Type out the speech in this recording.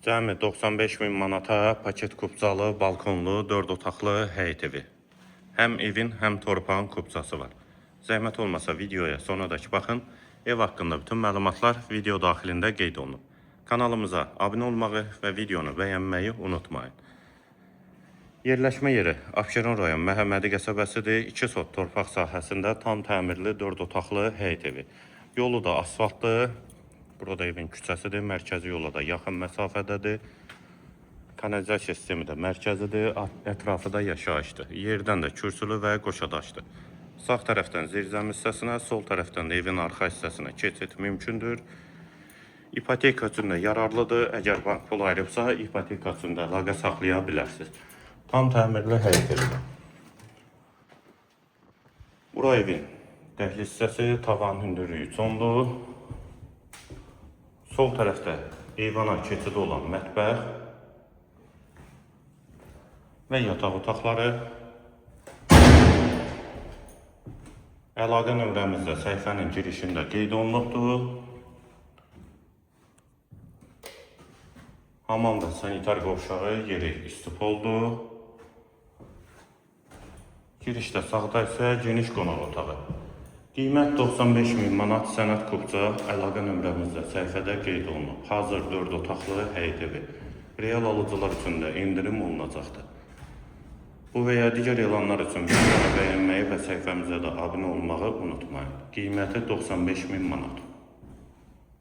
Cəmi 95 min manata paket kupçalı, balkonlu, 4 otaqlı həyət evi. Həm evin, həm torpağın kupçası var. Zəhmət olmasa videoya sonradakı baxın. Ev haqqında bütün məlumatlar video daxilində qeyd olunub. Kanalımıza abunə olmağı və videonu bəyənməyi unutmayın. Yerləşmə yeri Abşeron rayon Məhəmmədi qəsəbəsidir. 2 sot torpaq sahəsində tam təmirli 4 otaqlı həyət evi. Yolu da asfaltdır. Burada evin küçəsidir. Mərkəzi yola da yaxın məsafədədir. Kanalizasiya sistemi də mərkəzidir. Ətrafı da yaşayışdır. Yerdən də kürsülü və qoşadaşdır. Sağ tərəfdən zirzəmi hissəsinə, sol tərəfdən də evin arxa hissəsinə keçid mümkündür. İpoteka üçün də yararlıdır. Əgər bank pul ayırıbsa, ipoteka üçün də əlaqə saxlaya bilərsiniz. Tam təmirli həyət evidir. Bura evin dəhliz hissəsi, tavan hündürlüyü 3,10-dur. Sol tərəfdə eyvana keçidi olan mətbəx və yataq otaqları. Əlaqə nömrəmiz də səhifənin girişində qeyd olunubdur. Hamam və sanitar qovşağı yeri istipoldur. Girişdə sağda isə geniş qonaq otağı. Qiymət 95 min manat, sənəd kupça, əlaqə nömrəmiz də səhifədə qeyd olunub. Hazır 4 otaqlı həyət evi. Real alıcılar üçün də endirim olunacaqdır. Bu və ya digər elanlar üçün videonu bəyənməyi və səhifəmizə də abunə olmağı unutmayın. Qiyməti 95 min manat.